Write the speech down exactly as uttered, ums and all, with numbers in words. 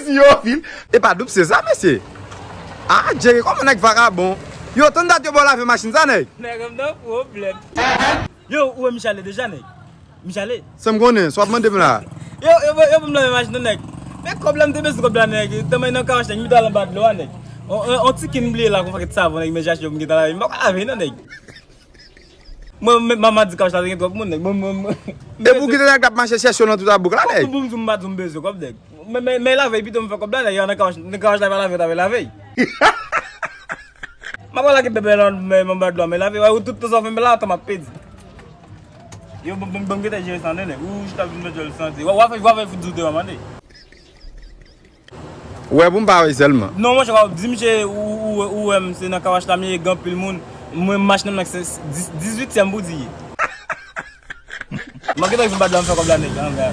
Yo, vil. E pa doub se sa, mesye. Ah, Jerry, kòman nèg vakabon? Yo, tann dat yo ba w lave machin sa, nèg. Nèg, m nan pwoblèm. Yo, ou wè m chale deja, nèg. M chale. Sa m konnen, sa w ap mande m la. Yo, yo, yo, yo, pou m lave machin nan, nèg. Men kòb la, m te bezwen kòb la, nèg. Tanmen nan kawach, nèg, m te al anba dlo a, nèg. On, on, on ti kin bliye la, kon pakèt savon, nèg, men jache yo, m gentan lave. M pa ka lave, non, nèg. Mwen, men, manman di kawach la te gen twòp moun, nèg. Mwen, mwen, mwen. E pou ki te nèg t ap mache chèche yo nan tout bouk la, nèg? Pou, pou m di w m pa di w m bezwen kòb, nèg. Men, men, men lave, pito m fè kòb la, nèg, nan kawach, nan kawach la pa lave, ta vle lave. M ap lage bebe la, men, men, men, dlo, men lave, wè, ou tout tan sa w fè m la, tan m ap pedi. Yo, bon, bon, bon, gentan jere sa, nèg. Ou chita vin fè djòl santi. W a, w a fè, w a fè fout zoute, w a mande. Ou wè pou m pa wè sèlman. Non, monchè, w a di misye, ou, ou, ou wè m, se nan kawach la, m ye, gen anpil moun. Mwen, m mache nan m nan se dis, dizuityèm pou di ye. M gentan vin bat la, m fè kòb la, nèg, anga.